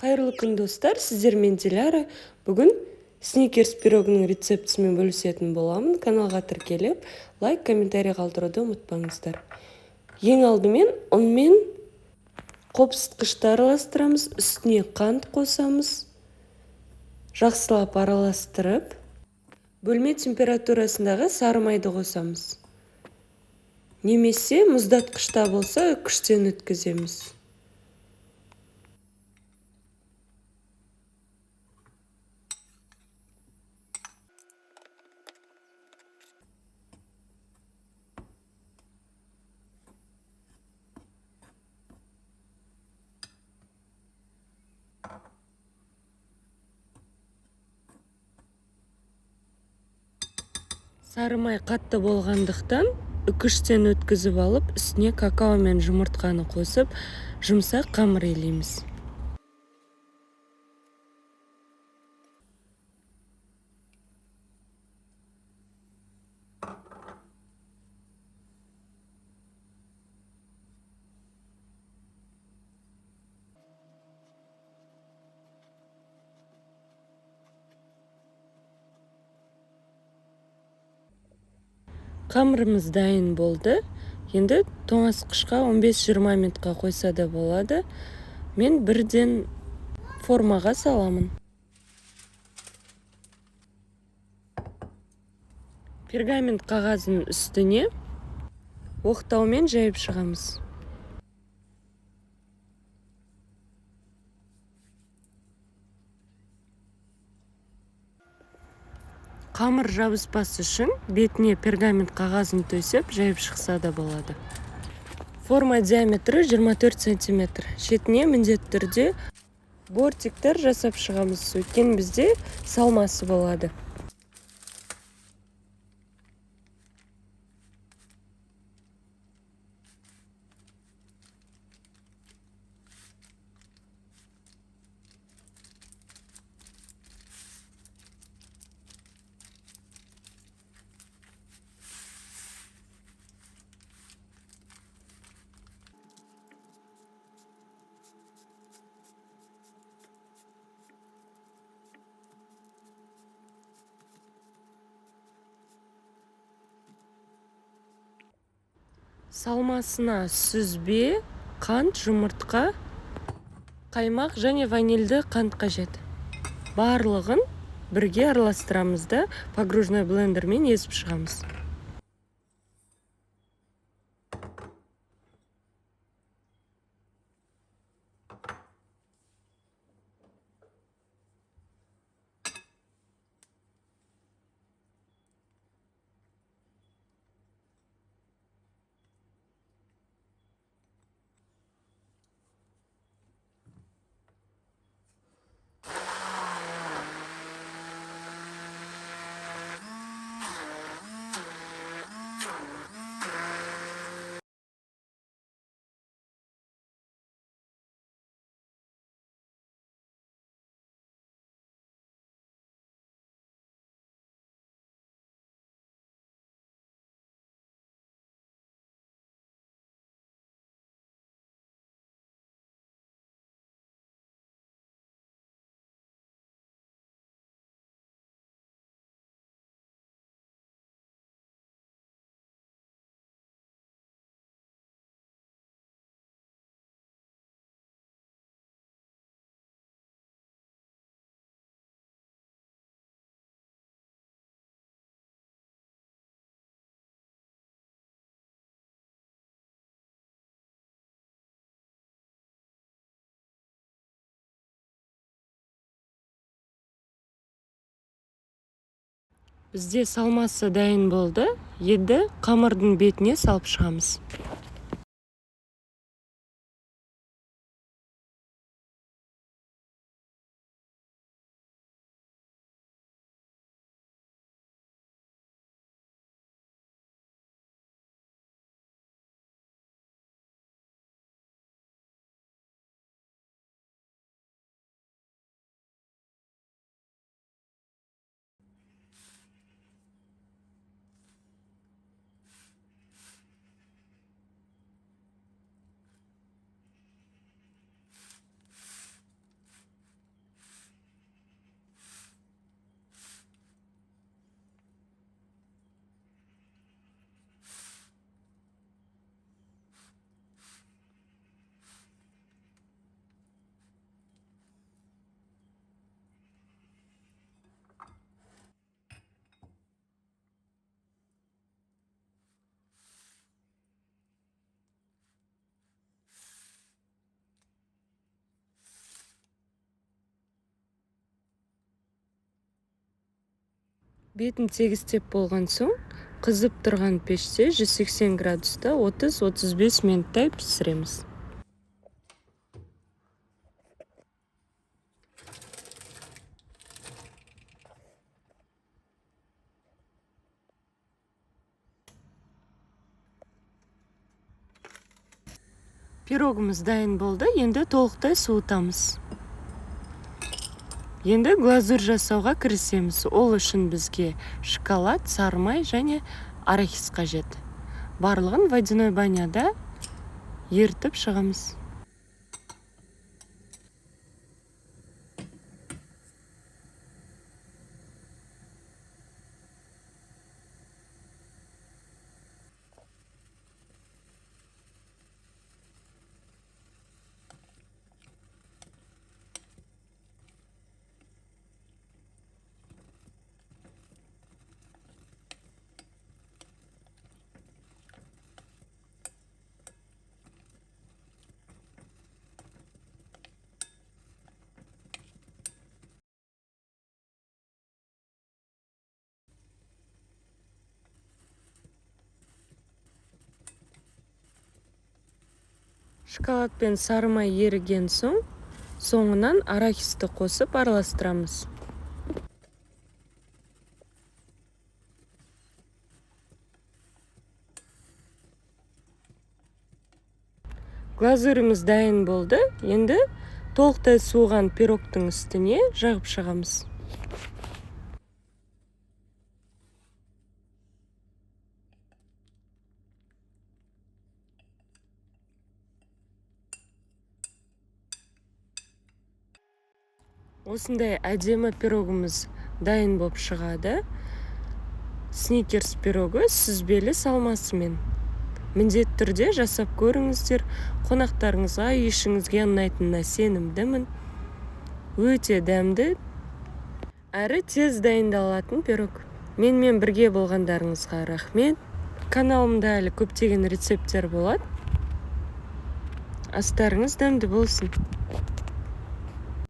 Қайырлы күн, достар! Сіздермен Диляра. Бүгін сникерс пирогының рецептісімен бөлісетін боламын. Каналға тіркеліп, лайк, комментарий қалдыруды ұмытпаңыздар. Ең алдымен ұн мен қопсытқышты араластырамыз, үстіне қант қосамыз. Жақсылап араластырып, бөлме температурасындағы сары майды қосамыз. Немесе мұздатқышта болса, күштен өткіземіз. Сары май қатты болғандықтан үкіштен өткізіп алып, үстіне какао мен жұмыртқаны қосып, жұмсақ қамыр илейміз. Қамырымыз дайын болды. Енді тоңазытқышқа 15-20 минутқа қойса да болады. Мен бірден формаға саламын. Пергамент қағазының үстіне оқтаумен жайып шығамыз. Қамыр жабыспас үшін бетіне пергамент қағазын төсеп, жайып шықса да болады. Форма диаметрі 24 сантиметр. Шетіне міндетті түрде бортиктер жасап шығамыз, өйткені бізде салмасы болады. Салмасына сүзбе, қант, жұмыртқа, қаймақ және ванильді қант қажет. Барлығын бірге араластырамыз да, погружной блендермен езіп шығамыз. Бізде салмасы дайын болды. Енді қамырдың бетіне салып шығамыз. Бетін тегістеп болған соң, қызып тұрған пеште 180 градуста 30-35 минуттай пісіреміз. Пирогымыз дайын болды, енді толықтай суытамыз. Енді глазурь жасауға кірісеміз. Ол үшін бізге шоколад, сары май және арахис қажет. Барлығын водяной баняда ерітіп шығамыз. Шоколад пен сары май еріген соң, соңынан арахисті қосып араластырамыз. Глазуріміз дайын болды. Енді толықтай суыған пирогтың үстіне жағып шығамыз. Осындай әдемі пирогымыз дайын болып шығады. Сникерс пирогы сүзбелі салмасымен. Міндетті түрде жасап көріңіздер. Қонақтарыңызға, үй ішіңізге ұнайтынына сенімдімін. Өте дәмді, әрі тез дайындалатын пирог. Менімен бірге болғандарыңызға рахмет. Каналымда әлі көптеген рецепттер болады. Астарыңыз дәмді болсын.